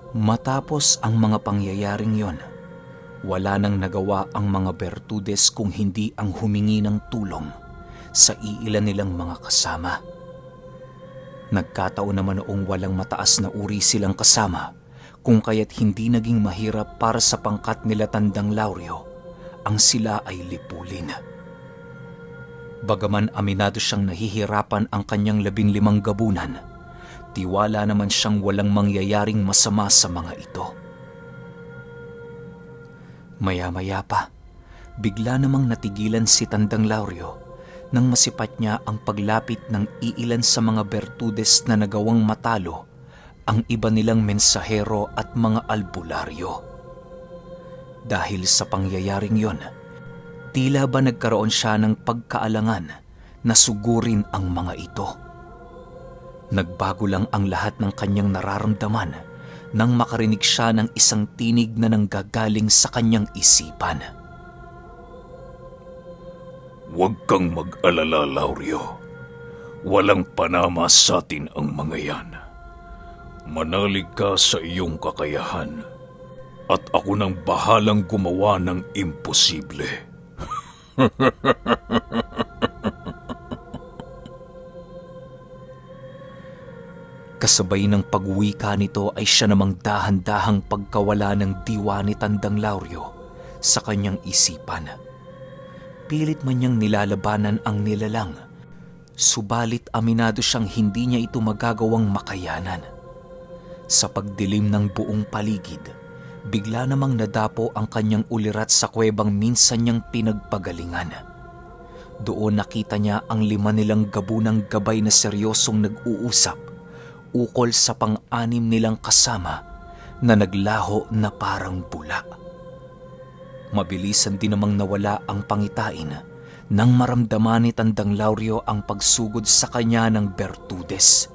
Matapos ang mga pangyayaring yon, wala nang nagawa ang mga Bertudes kung hindi ang humingi ng tulong sa iilan nilang mga kasama. Nagkataon naman noong walang mataas na uri silang kasama, kung kaya't hindi naging mahirap para sa pangkat nila Tandang Lauryo ang sila ay lipulin. Bagaman aminado siyang nahihirapan ang kanyang 15 gabunan, tiwala naman siyang walang mangyayaring masama sa mga ito. Maya-maya pa, bigla namang natigilan si Tandang Lauryo nang masipat niya ang paglapit ng iilan sa mga Bertudes na nagawang matalo ang iba nilang mensahero at mga albularyo. Dahil sa pangyayaring yon, tila ba nagkaroon siya ng pagkaalangan na sugurin ang mga ito. Nagbago lang ang lahat ng kanyang nararamdaman nang makarinig siya ng isang tinig na nanggagaling sa kanyang isipan. Huwag kang mag-alala, Lauryo. Walang panama sa atin ang mga yan. Manalig ka sa iyong kakayahan at ako nang bahalang gumawa ng imposible. Kasabay ng pagwika nito ay siya namang dahan-dahang pagkawala ng diwa ni Tandang Lauryo sa kanyang isipan. Pilit man niyang nilalabanan ang nilalang, subalit aminado siyang hindi niya ito magagawang makayanan. Sa pagdilim ng buong paligid, bigla namang nadapo ang kanyang ulirat sa kuwebang minsan niyang pinagpagalingan. Doon nakita niya ang 5 nilang gabunang gabay na seryosong nag-uusap ukol sa pang-anim nilang kasama na naglaho na parang bula. Mabilisan din namang nawala ang pangitain nang maramdaman ni Tandang Lauryo ang pagsugod sa kanya ng Bertudes.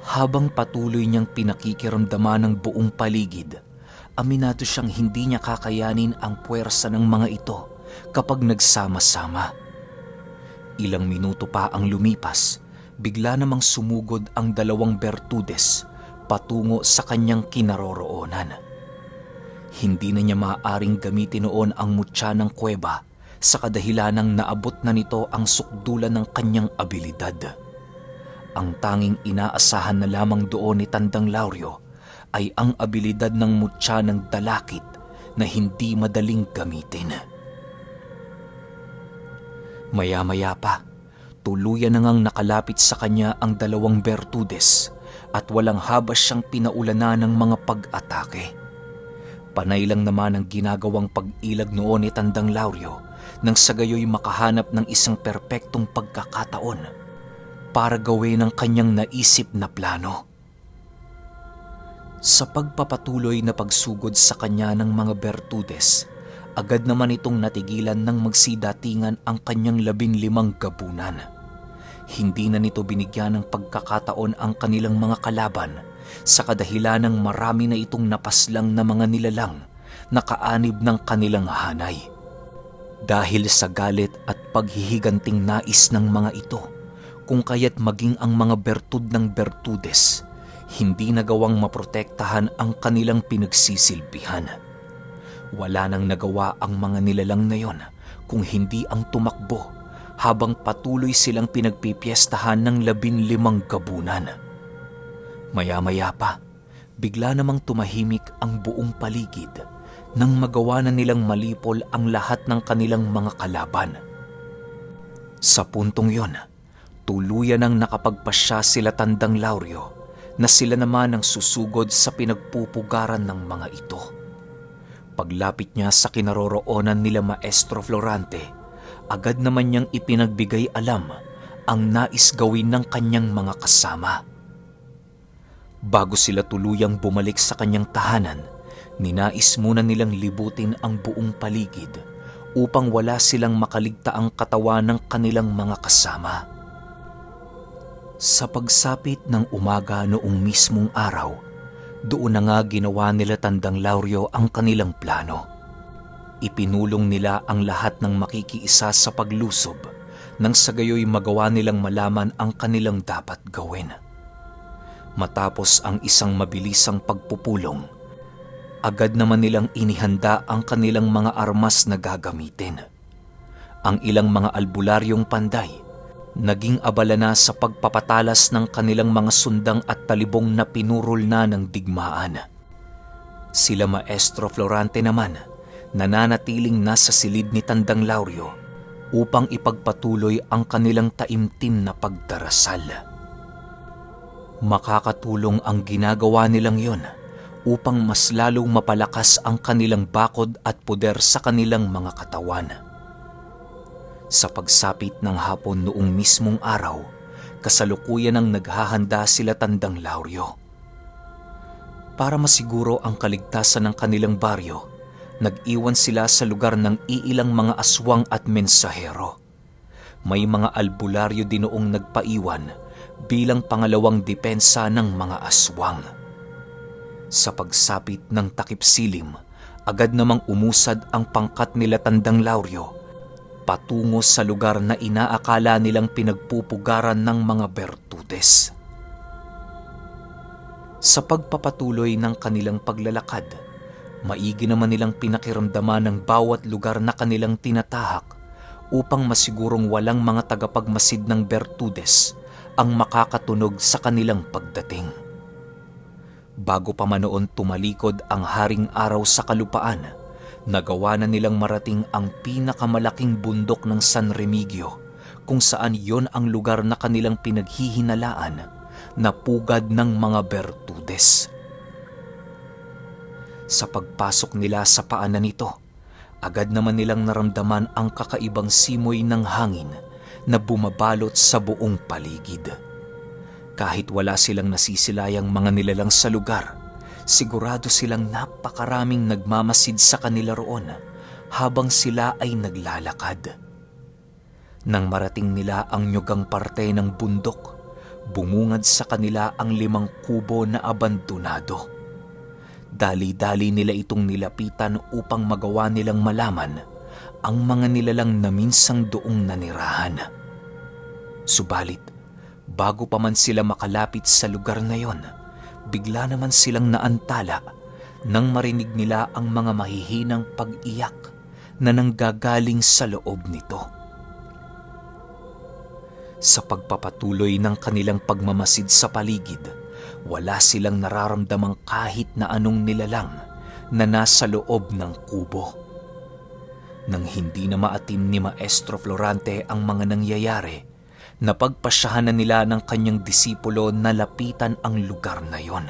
Habang patuloy niyang pinakikiramdaman ng buong paligid, aminado siyang hindi niya kakayanin ang puwersa ng mga ito kapag nagsama-sama. Ilang minuto pa ang lumipas, bigla namang sumugod ang 2 Bertudes patungo sa kanyang kinaroroonan. Hindi na niya maaaring gamitin noon ang mutya ng kuweba sa kadahilanang naabot na nito ang sukdulan ng kanyang abilidad. Ang tanging inaasahan na lamang doon ni Tandang Lauryo ay ang abilidad ng mutya ng dalakit na hindi madaling gamitin. Maya-maya pa, tuluyan na ngang nakalapit sa kanya ang 2 Bertudes at walang habas siyang pinaulanan ng mga pag-atake. Panay lang naman ang ginagawang pag-ilag noon ni Tandang Lauryo nang sa gayoy makahanap ng isang perpektong pagkakataon para gawin ang kanyang naisip na plano. Sa pagpapatuloy na pagsugod sa kanya ng mga Bertudes, agad naman itong natigilan nang magsidatingan ang kanyang 15 gabunan. Hindi na nito binigyan ng pagkakataon ang kanilang mga kalaban sa kadahilanang marami na itong napaslang na mga nilalang na kaanib ng kanilang hanay. Dahil sa galit at paghihiganting nais ng mga ito, kung kaya't maging ang mga bertud ng Bertudes, hindi nagawang maprotektahan ang kanilang pinagsisilbihan. Wala nang nagawa ang mga nilalang na yon kung hindi ang tumakbo habang patuloy silang pinagpipiestahan ng 15 gabunan. Maya-maya pa, bigla namang tumahimik ang buong paligid nang magawa na nilang malipol ang lahat ng kanilang mga kalaban. Sa puntong yon, tuluyan nang nakapagpasya sila Tandang Lauryo na sila naman ang susugod sa pinagpupugaran ng mga ito. Paglapit niya sa kinaroroonan nila Maestro Florante, agad naman niyang ipinagbigay alam ang nais gawin ng kanyang mga kasama. Bago sila tuluyang bumalik sa kanyang tahanan, ninais muna nilang libutin ang buong paligid upang wala silang makaligtaang katawan ng kanilang mga kasama. Sa pagsapit ng umaga noong mismong araw, doon na nga ginawa nila Tandang Lauryo ang kanilang plano. Ipinulong nila ang lahat ng makikiisa sa paglusob nang sa gayoy magawa nilang malaman ang kanilang dapat gawin. Matapos ang isang mabilisang pagpupulong, agad naman nilang inihanda ang kanilang mga armas na gagamitin. Ang ilang mga albularyong panday naging abala na sa pagpapatalas ng kanilang mga sundang at talibong na pinurol na ng digmaan. Sila Maestro Florante naman nananatiling nasa silid ni Tandang Lauryo upang ipagpatuloy ang kanilang taimtim na pagdarasal. Makakatulong ang ginagawa nilang yon upang mas lalong mapalakas ang kanilang bakod at puder sa kanilang mga katawan. Sa pagsapit ng hapon noong mismong araw, kasalukuyan ang naghahanda sila Tandang Lauryo. Para masiguro ang kaligtasan ng kanilang baryo, nag-iwan sila sa lugar ng iilang mga aswang at mensahero. May mga albularyo din noong nagpaiwan bilang pangalawang depensa ng mga aswang. Sa pagsapit ng takip silim, agad namang umusad ang pangkat nila Tandang Lauryo patungo sa lugar na inaakala nilang pinagpupugaran ng mga Bertudes. Sa pagpapatuloy ng kanilang paglalakad, maigi naman nilang pinakiramdaman ng bawat lugar na kanilang tinatahak upang masigurong walang mga tagapagmasid ng Bertudes ang makakatunog sa kanilang pagdating. Bago pa man noon tumalikod ang haring araw sa kalupaan, nagawa na nilang marating ang pinakamalaking bundok ng San Remigio, kung saan yon ang lugar na kanilang pinaghihinalaan na pugad ng mga Bertudes. Sa pagpasok nila sa paanan nito, agad naman nilang naramdaman ang kakaibang simoy ng hangin na bumabalot sa buong paligid. Kahit wala silang nasisilayang mga nilalang sa lugar, sigurado silang napakaraming nagmamasid sa kanila roon habang sila ay naglalakad. Nang marating nila ang nyugang parte ng bundok, bumungad sa kanila ang 5 kubo na abandonado. Dali-dali nila itong nilapitan upang magawa nilang malaman ang mga nilalang na minsang doong nanirahan. Subalit, bago pa man sila makalapit sa lugar na yon, bigla naman silang naantala nang marinig nila ang mga mahihinang pag-iyak na nanggagaling sa loob nito. Sa pagpapatuloy ng kanilang pagmamasid sa paligid, wala silang nararamdamang kahit na anong nilalang na nasa loob ng kubo. Nang hindi na maatim ni Maestro Florante ang mga nangyayari, napagpasyahan na nila ng kanyang disipulo na lapitan ang lugar na yon.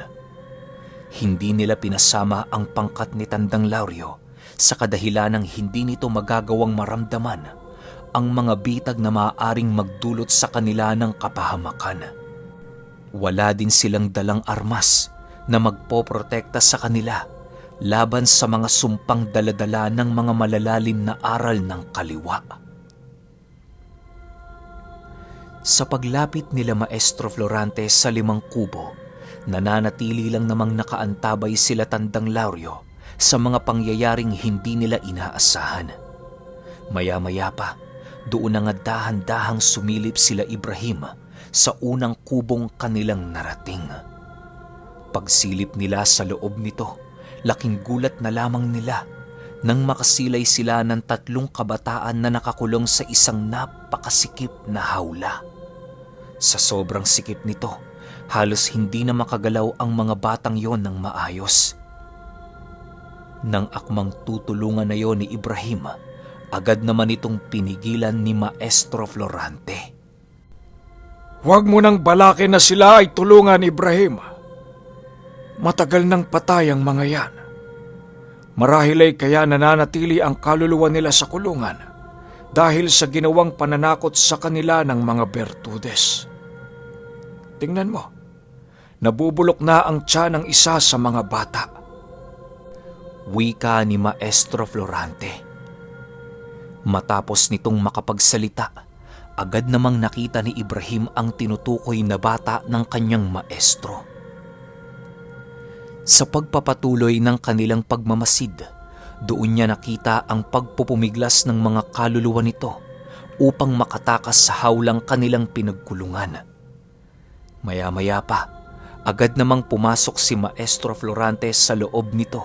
Hindi nila pinasama ang pangkat ni Tandang Lauryo sa kadahilanang hindi nito magagawang maramdaman ang mga bitag na maaaring magdulot sa kanila ng kapahamakan. Wala din silang dalang armas na magpoprotekta sa kanila laban sa mga sumpang daladala ng mga malalalim na aral ng kaliwa. Sa paglapit nila Maestro Florante sa 5 kubo, nananatili lang namang nakaantabay sila Tandang Lauryo sa mga pangyayaring hindi nila inaasahan. Maya-maya pa, doon na nga dahan-dahang sumilip sila Ibrahim sa unang kubong kanilang narating. Pagsilip nila sa loob nito, laking gulat na lamang nila nang makasilay sila ng 3 kabataan na nakakulong sa isang napakasikip na hawla. Sa sobrang sikip nito, halos hindi na makagalaw ang mga batang yon ng maayos. Nang akmang tutulungan na yon ni Ibrahim, agad naman itong pinigilan ni Maestro Florante. Huwag mo nang balakin na sila ay tulungan, Ibrahim. Matagal nang patay ang mga yan. Marahil ay kaya nananatili ang kaluluwa nila sa kulungan dahil sa ginawang pananakot sa kanila ng mga Bertudes. Tingnan mo, nabubulok na ang tiyan ng isa sa mga bata. Wika ni Maestro Florante. Matapos nitong makapagsalita, agad namang nakita ni Ibrahim ang tinutukoy na bata ng kanyang maestro. Sa pagpapatuloy ng kanilang pagmamasid, doon niya nakita ang pagpupumiglas ng mga kaluluwa nito upang makatakas sa hawlang kanilang pinagkulungan. Maya-maya pa, Agad namang pumasok si Maestro Florante sa loob nito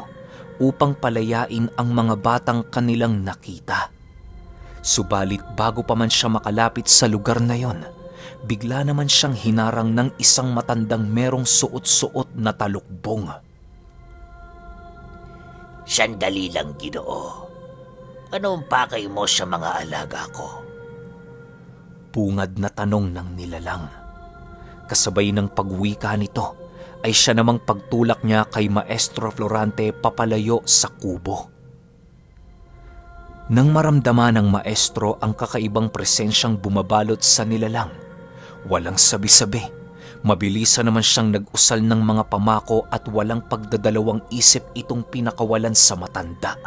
upang palayain ang mga batang kanilang nakita. Subalit bago pa man siya makalapit sa lugar na yon, bigla naman siyang hinarang ng isang matandang merong suot-suot na talukbong. Sandali lang, Ginoo. Ano ang pakay mo sa mga alaga ko? Bungad na tanong ng nilalang. Kasabay ng pagwika nito ay siya namang pagtulak niya kay Maestro Florante papalayo sa kubo. Nang maramdaman ng maestro ang kakaibang presensyang bumabalot sa nilalang, walang sabi-sabi, mabilisan naman siyang nag-usal ng mga pamako at walang pagdadalawang isip itong pinakawalan sa matanda.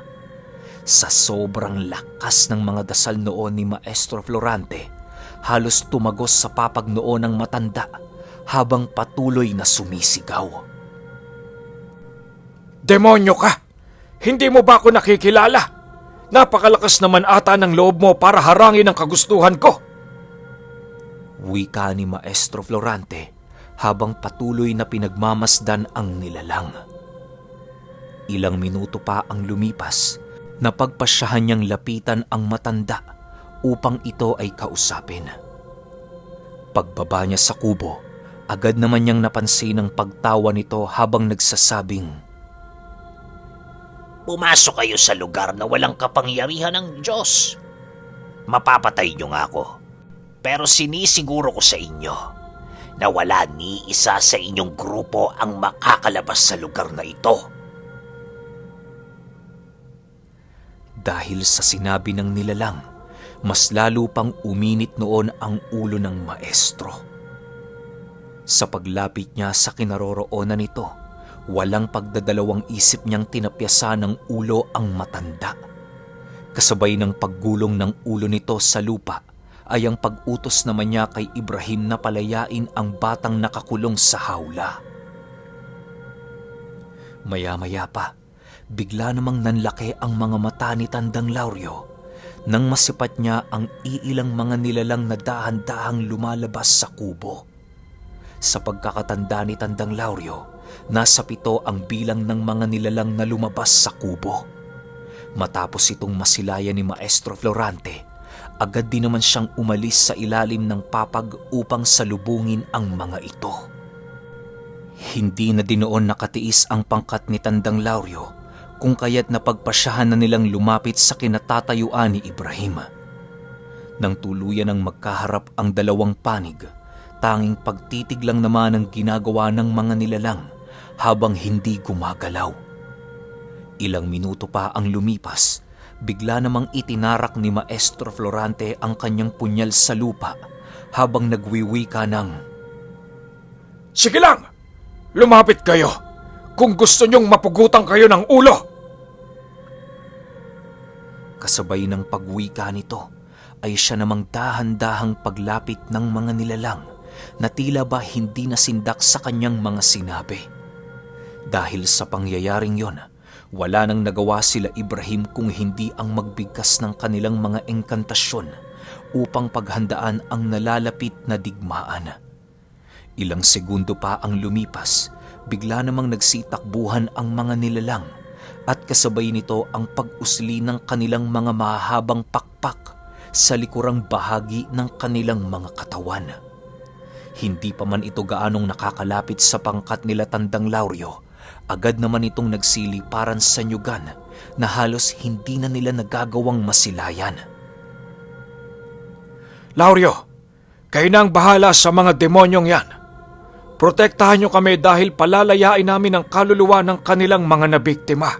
Sa sobrang lakas ng mga dasal noon ni Maestro Florante, halos tumagos sa papag-noo ng matanda habang patuloy na sumisigaw. Demonyo ka! Hindi mo ba ako nakikilala? Napakalakas naman ata ng loob mo para harangin ang kagustuhan ko. Wika ni Maestro Florante habang patuloy na pinagmamasdan ang nilalang. Ilang minuto pa ang lumipas, napagpasyahan niyang lapitan ang matanda upang ito ay kausapin. Pagbaba niya sa kubo, agad naman niyang napansin ang pagtawa nito habang nagsasabing, Pumasok kayo sa lugar na walang kapangyarihan ng Diyos. Mapapatay niyo nga ako. Pero sinisiguro ko sa inyo na wala ni isa sa inyong grupo ang makakalabas sa lugar na ito. Dahil sa sinabi ng nilalang, mas lalo pang uminit noon ang ulo ng maestro. Sa paglapit niya sa kinaroroonan nito, walang pagdadalawang isip niyang tinapyasan ng ulo ang matanda. Kasabay ng paggulong ng ulo nito sa lupa ay ang pag-utos naman niya kay Ibrahim na palayain ang batang nakakulong sa hawla. Maya-maya pa, bigla namang nanlaki ang mga mata ni Tandang Lauryo nang masipat niya ang iilang mga nilalang na dahan-dahang lumalabas sa kubo. Sa pagkakatanda ni Tandang Lauryo, nasa 7 ang bilang ng mga nilalang na lumabas sa kubo. Matapos itong masilayan ni Maestro Florante, agad din naman siyang umalis sa ilalim ng papag upang salubungin ang mga ito. Hindi na din noon nakatiis ang pangkat ni Tandang Lauryo kung kaya't napagpasyahan na nilang lumapit sa kinatatayuan ni Ibrahim. Nang tuluyan ng magkaharap ang dalawang panig, tanging pagtitig lang naman ang ginagawa ng mga nilalang habang hindi gumagalaw. Ilang minuto pa ang lumipas, bigla namang itinarak ni Maestro Florante ang kanyang punyal sa lupa habang nagwiwika ng, Sige lang! Lumapit kayo! Kung gusto niyong mapugutan kayo ng ulo! Kasabay ng pagwika nito ay siya namang dahan-dahang paglapit ng mga nilalang na tila ba hindi nasindak sa kanyang mga sinabi. Dahil sa pangyayaring yon, wala nang nagawa sila Ibrahim kung hindi ang magbigkas ng kanilang mga engkantasyon upang paghandaan ang nalalapit na digmaan. Ilang segundo pa ang lumipas, bigla namang nagsitakbuhan ang mga nilalang at kasabay nito ang pag-usli ng kanilang mga mahahabang pakpak sa likurang bahagi ng kanilang mga katawan. Hindi pa man ito gaanong nakakalapit sa pangkat nila Tandang Lauryo, agad naman itong nagsiliparan sa nyugan na halos hindi na nila nagagawang masilayan. Lauryo, kayo na ang bahala sa mga demonyong yan. Protektahan niyo kami dahil palalayain namin ang kaluluwa ng kanilang mga nabiktima.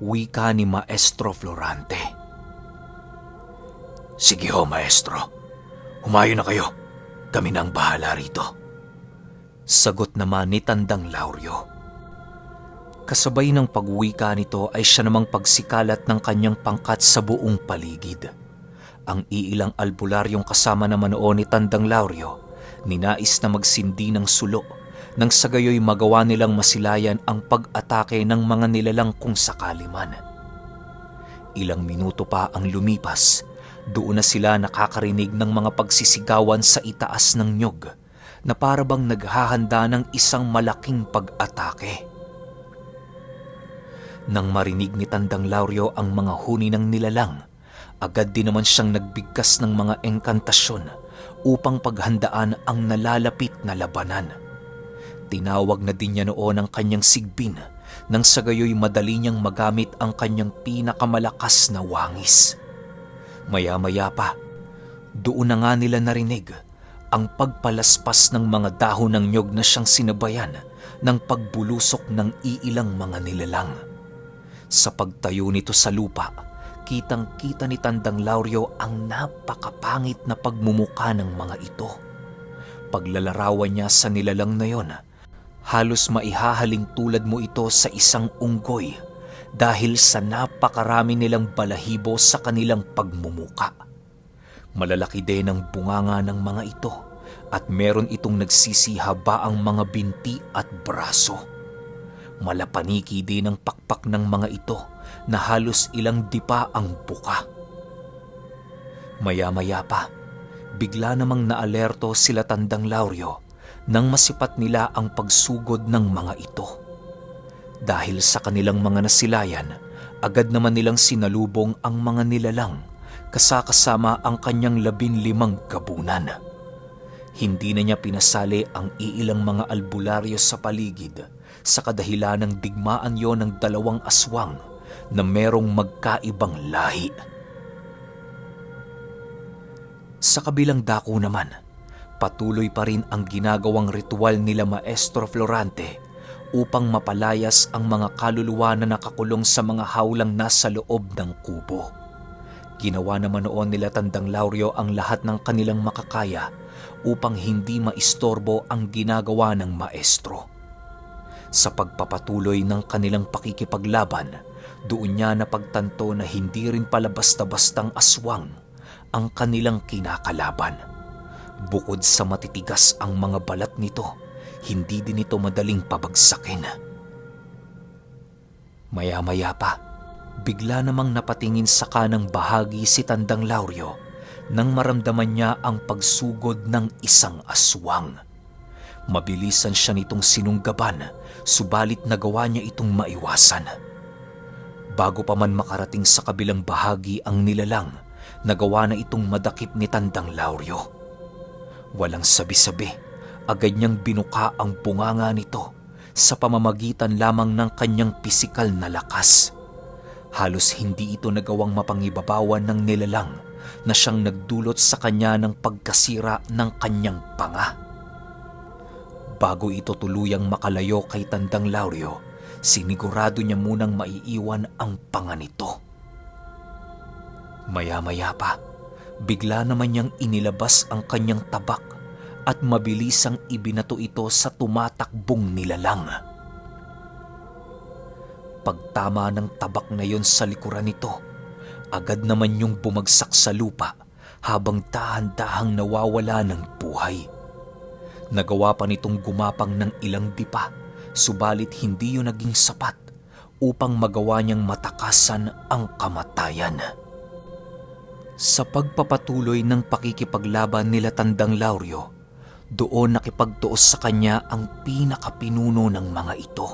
Wika ni Maestro Florante. Sige ho, Maestro. Humayo na kayo. Kami na ang bahala rito. Sagot naman ni Tandang Lauryo. Kasabay ng pagwika nito ay siya namang pagsikalat ng kanyang pangkat sa buong paligid. Ang iilang albularyong kasama naman noon ni Tandang Lauryo, ninais na magsindi ng sulo nang sa gayoy magawa nilang masilayan ang pag-atake ng mga nilalang kung sakali man. Ilang minuto pa ang lumipas, doon na sila nakakarinig ng mga pagsisigawan sa itaas ng nyog na parabang naghahanda ng isang malaking pag-atake. Nang marinig ni Tandang Lauryo ang mga huni ng nilalang, agad din naman siyang nagbigkas ng mga engkantasyon upang paghandaan ang nalalapit na labanan. Tinawag na din niya noon ang kanyang sigbin nang sa gayoy madali niyang magamit ang kanyang pinakamalakas na wangis. Maya-maya pa, doon na nga nila narinig ang pagpalaspas ng mga dahon ng nyog na siyang sinabayan ng pagbulusok ng iilang mga nilalang. Sa pagtayo nito sa lupa, kitang-kita ni Tandang Lauryo ang napakapangit na pagmumuka ng mga ito. Paglalarawan niya sa nilalang na yon, halos maihahaling tulad mo ito sa isang unggoy dahil sa napakarami nilang balahibo sa kanilang pagmumuka. Malalaki din ang bunganga ng mga ito at meron itong nagsisihabaang mga binti at braso. Malapaniki din ang pakpak ng mga ito na halos ilang dipa ang buka. Maya-maya pa, bigla namang naalerto sila Tandang Lauryo nang masipat nila ang pagsugod ng mga ito. Dahil sa kanilang mga nasilayan, agad naman nilang sinalubong ang mga nilalang kasama ang kanyang 15 gabunan. Hindi na niya pinasali ang iilang mga albularyo sa paligid sa kadahilan ng digmaan yon ng 2 aswang na merong magkaibang lahi. Sa kabilang dako naman, patuloy pa rin ang ginagawang ritual nila Maestro Florante upang mapalayas ang mga kaluluwa na nakakulong sa mga hawlang nasa loob ng kubo. Ginawa naman noon nila Tandang Lauryo ang lahat ng kanilang makakaya upang hindi maistorbo ang ginagawa ng maestro. Sa pagpapatuloy ng kanilang pakikipaglaban, doon niya napagtanto na hindi rin pala basta-bastang aswang ang kanilang kinakalaban. Bukod sa matitigas ang mga balat nito, hindi din ito madaling pabagsakin. Maya-maya pa, bigla namang napatingin sa kanang bahagi si Tandang Lauryo nang maramdaman niya ang pagsugod ng isang aswang. Mabilisan siya nitong sinunggaban, subalit nagawa niya itong maiwasan. Bago pa man makarating sa kabilang bahagi ang nilalang, nagawa na itong madakip ni Tandang Lauryo. Walang sabi-sabi, agad niyang binuka ang bunganga nito sa pamamagitan lamang ng kanyang pisikal na lakas. Halos hindi ito nagawang mapangibabawan ng nilalang na siyang nagdulot sa kanya ng pagkasira ng kanyang panga. Bago ito tuluyang makalayo kay Tandang Lauryo, sinigurado niya munang maiiwan ang panga nito. Maya-maya pa, bigla naman niyang inilabas ang kanyang tabak at mabilisang ibinato ito sa tumatakbong nilalang. Pagtama ng tabak na yon sa likuran nito, agad naman yung bumagsak sa lupa habang dahan-dahang nawawala ng buhay. Nagawa pa nitong gumapang ng ilang dipa, subalit hindi yun naging sapat upang magawa niyang matakasan ang kamatayan. Sa pagpapatuloy ng pakikipaglaban nila Tandang Lauryo, doon nakipagtuos sa kanya ang pinakapinuno ng mga ito.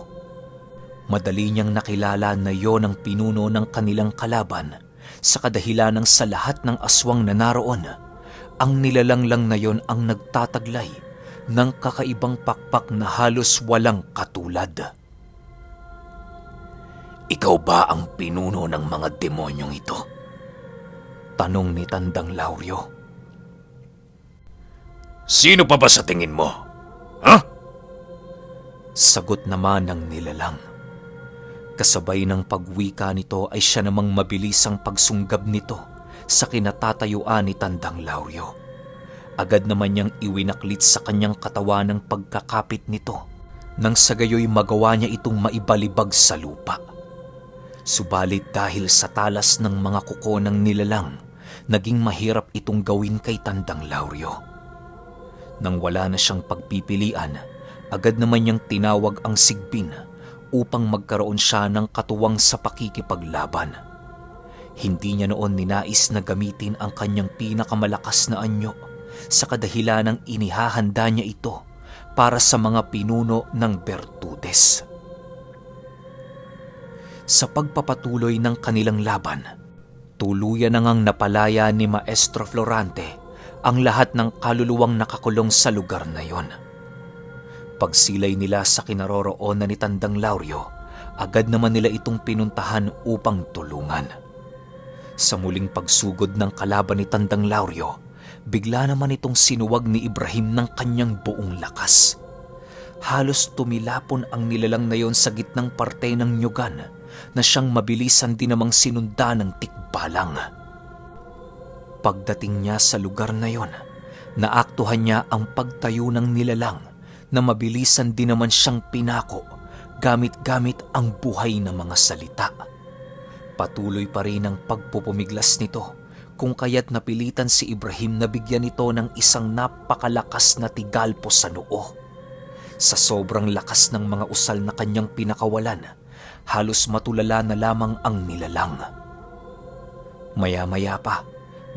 Madali niyang nakilala na yon ang pinuno ng kanilang kalaban sa kadahilan ng sa lahat ng aswang na naroon, ang nilalang lang na yon ang nagtataglay ng kakaibang pakpak na halos walang katulad. "Ikaw ba ang pinuno ng mga demonyong ito?" tanong ni Tandang Lauryo. Sino pa ba sa tingin mo? Ha? Sagot naman ng nilalang. Kasabay ng pagwika nito ay siya namang mabilisang pagsunggab nito sa kinatatayuan ni Tandang Lauryo. Agad naman niyang iwinaklit sa kanyang katawan ng pagkakapit nito nang sa gayoy magawa niya itong maibalibag sa lupa. Subalit dahil sa talas ng mga kuko ng nilalang, naging mahirap itong gawin kay Tandang Lauryo. Nang wala na siyang pagpipilian, agad naman niyang tinawag ang sigbin upang magkaroon siya ng katuwang sa pakikipaglaban. Hindi niya noon ninais na gamitin ang kanyang pinakamalakas na anyo sa kadahilanang inihahanda niya ito para sa mga pinuno ng Bertudes. Sa pagpapatuloy ng kanilang laban, tuluyan na ngang napalaya ni Maestro Florante ang lahat ng kaluluwang nakakulong sa lugar na yon. Pagsilay nila sa kinaroroonan ni Tandang Lauryo, agad naman nila itong pinuntahan upang tulungan. Sa muling pagsugod ng kalaban ni Tandang Lauryo, bigla naman itong sinuwag ni Ibrahim ng kanyang buong lakas. Halos tumilapon ang nilalang na yon sa gitnang parte ng nyugan na siyang mabilisan din namang sinunda ng tikbalang. Pagdating niya sa lugar na yon, naaktuhan niya ang pagtayo ng nilalang na mabilisan din naman siyang pinako gamit-gamit ang buhay na mga salita. Patuloy pa rin ang pagpupumiglas nito kung kaya't napilitan si Ibrahim na bigyan ito ng isang napakalakas na tigalpo sa noo. Sa sobrang lakas ng mga usal na kanyang pinakawalan, halos matulala na lamang ang nilalang. Maya-maya pa,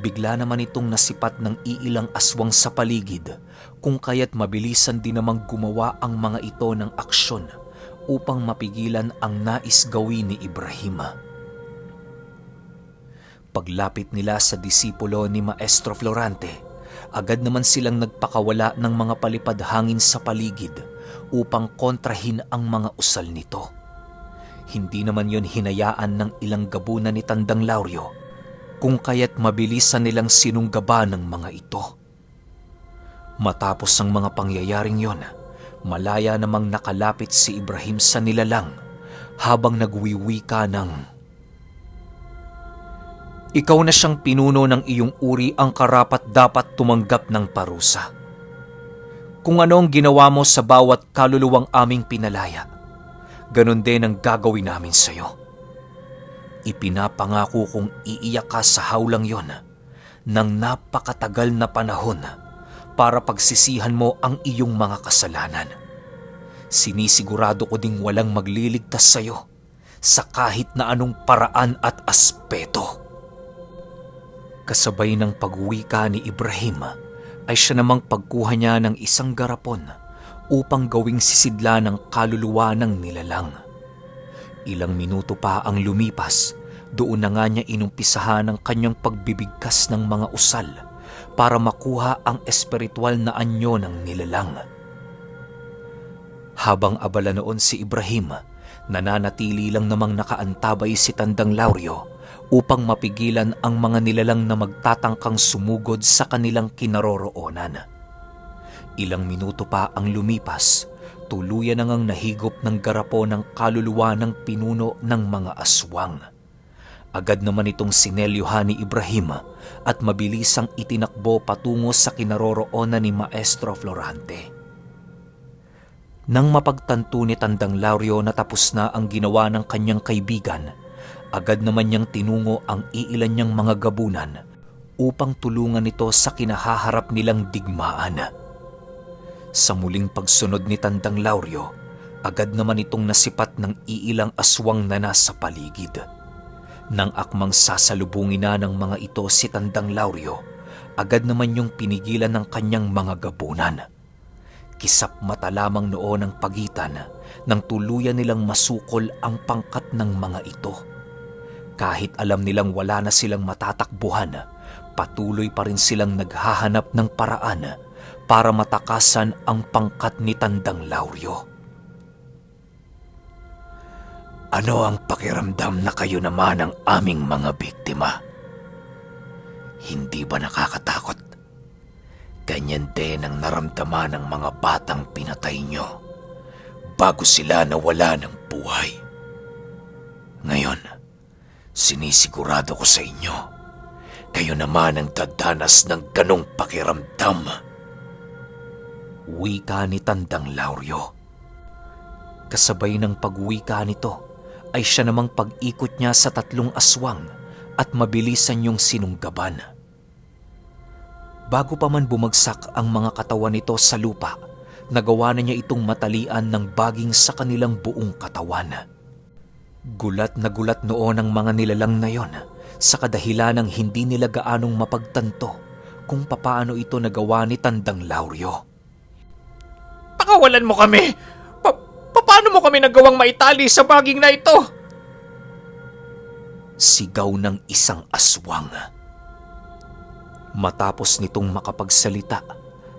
bigla naman itong nasipat ng iilang aswang sa paligid kung kaya't mabilisan din namang gumawa ang mga ito ng aksyon upang mapigilan ang nais gawin ni Ibrahim. Paglapit nila sa disipulo ni Maestro Florante, agad naman silang nagpakawala ng mga palipad hangin sa paligid upang kontrahin ang mga usal nito. Hindi naman yon hinayaan ng ilang gabunan ni Tandang Lauryo kung kaya't mabilisan nilang sinunggaba ng mga ito. Matapos ang mga pangyayaring yon, malaya namang nakalapit si Ibrahim sa nilalang habang nagwiwika ng, "Ikaw na siyang pinuno ng iyong uri ang karapat-dapat tumanggap ng parusa. Kung ano ang ginawa mo sa bawat kaluluwang aming pinalaya, ganon din ang gagawin namin sa iyo. Ipinapangako kong iiyak ka sa hawlang yon ng napakatagal na panahon para pagsisihan mo ang iyong mga kasalanan. Sinisigurado ko ding walang magliligtas sa iyo sa kahit na anong paraan at aspeto." Kasabay ng pagwika ni Ibrahim ay siya namang pagkuha niya ng isang garapon upang gawing sisidla ng kaluluwa ng nilalang. Ilang minuto pa ang lumipas, doon na nga niya inumpisahan ang kanyang pagbibigkas ng mga usal para makuha ang espiritual na anyo ng nilalang. Habang abala noon si Ibrahim, nananatili lang namang nakaantabay si Tandang Lauryo upang mapigilan ang mga nilalang na magtatangkang sumugod sa kanilang kinaroroonan. Ilang minuto pa ang lumipas, tuluyan na ngang nahigop ng garapo ng kaluluwa ng pinuno ng mga aswang. Agad naman itong sinelyuhan ni Ibrahim at mabilisang itinakbo patungo sa kinaroroonan ni Maestro Florante. Nang mapagtanto ni Tandang Lauryo na tapos na ang ginawa ng kanyang kaibigan, agad naman niyang tinungo ang iilan niyang mga gabunan upang tulungan ito sa kinahaharap nilang digmaan. Sa muling pagsunod ni Tandang Lauryo, agad naman itong nasipat ng iilang aswang na nasa paligid. Nang akmang sasalubungin na ng mga ito si Tandang Lauryo, agad naman yung pinigilan ng kanyang mga gabunan. Kisap mata lamang noon ang pagitan nang tuluyan nilang masukol ang pangkat ng mga ito. Kahit alam nilang wala na silang matatakbuhan, patuloy pa rin silang naghahanap ng paraan para matakasan ang pangkat ni Tandang Lauryo. "Ano ang pakiramdam na kayo naman ang aming mga biktima? Hindi ba nakakatakot? Ganyan din ang naramdaman ng mga batang pinatay nyo bago sila nawala ng buhay. Ngayon, sinisigurado ko sa inyo, kayo naman ang dadanas ng ganong pakiramdam." Wika ni Tandang Lauryo. Kasabay ng pagwika nito ay siya namang pag-ikot niya sa 3 aswang at mabilisan yung sinunggaban. Bago pa man bumagsak ang mga katawan nito sa lupa, nagawa na niya itong matalian ng baging sa kanilang buong katawan. Gulat na gulat noon ang mga nilalang na yon sa kadahilanang hindi nila gaanong mapagtanto kung papaano ito nagawa ni Tandang Lauryo. Pakawalan mo kami! Paano mo kami nagawang maitali sa baging na ito? Sigaw ng isang aswang. Matapos nitong makapagsalita,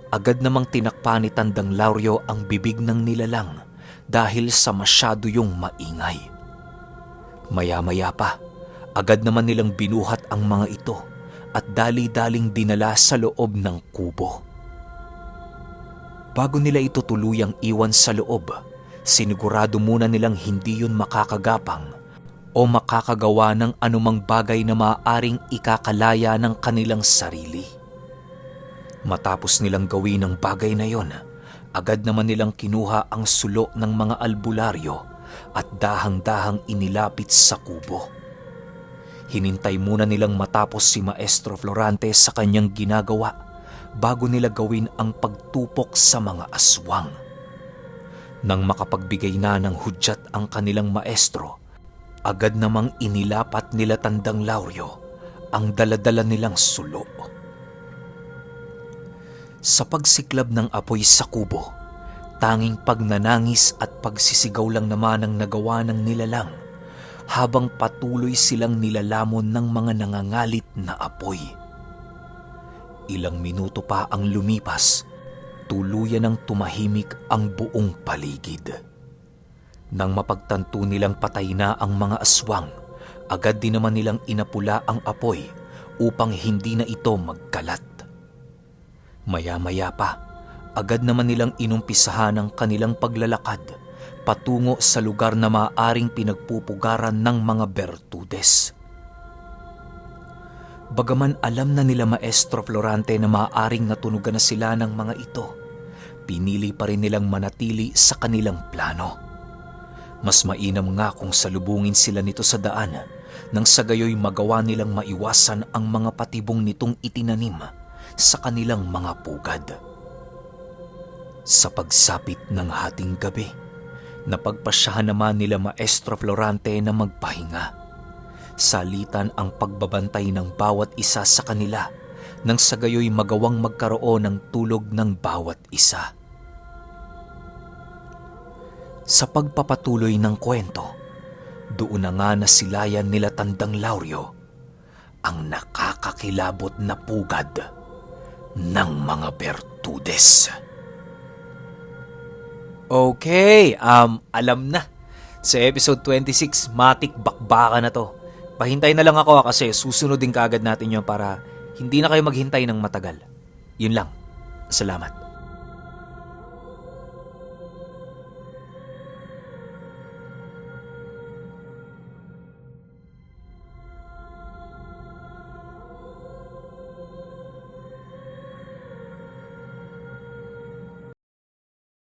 agad namang tinakpa ni Tandang Lauryo ang bibig ng nilalang dahil sa masyado yung maingay. Maya-maya pa, agad naman nilang binuhat ang mga ito at dali-daling dinala sa loob ng kubo. Bago nila ito tuluyang iwan sa loob, sinigurado muna nilang hindi yun makakagapang o makakagawa ng anumang bagay na maaaring ikakalaya ng kanilang sarili. Matapos nilang gawin ang bagay na yon, agad naman nilang kinuha ang sulo ng mga albularyo at dahang-dahang inilapit sa kubo. Hinintay muna nilang matapos si Maestro Florante sa kanyang ginagawa bago nila gawin ang pagtupok sa mga aswang. Nang makapagbigay na ng hudyat ang kanilang maestro, agad namang inilapat nila Tandang Lauryo ang daladala nilang sulo. Sa pagsiklab ng apoy sa kubo, tanging pagnanangis at pagsisigaw lang naman ang nagawa ng nilalang habang patuloy silang nilalamon ng mga nangangalit na apoy. Ilang minuto pa ang lumipas, tuluyan ng tumahimik ang buong paligid. Nang mapagtanto nilang patay na ang mga aswang, agad din naman nilang inapula ang apoy upang hindi na ito magkalat. Maya-maya pa, agad naman nilang inumpisahan ang kanilang paglalakad patungo sa lugar na maaaring pinagpupugaran ng mga Bertudes. Bagaman alam na nila Maestro Florante na maaaring natunugan na sila ng mga ito, pinili pa rin nilang manatili sa kanilang plano. Mas mainam nga kung salubungin sila nito sa daan nang sa gayoy magawa nilang maiwasan ang mga patibong nitong itinanim sa kanilang mga pugad. Sa pagsapit ng hating gabi, napagpasyahan naman nila Maestro Florante na magpahinga. Salitan ang pagbabantay ng bawat isa sa kanila nang sa gayoy magawang magkaroon ng tulog ng bawat isa. Sa pagpapatuloy ng kwento, doon na nga nasilayan nila Tandang Lauryo ang nakakakilabot na pugad ng mga Bertudes. Okay, alam na. Sa episode 26, matik bakbaka na to. Pahintay na lang ako kasi susunod din kaagad natin yun para hindi na kayo maghintay ng matagal. Yun lang. Salamat.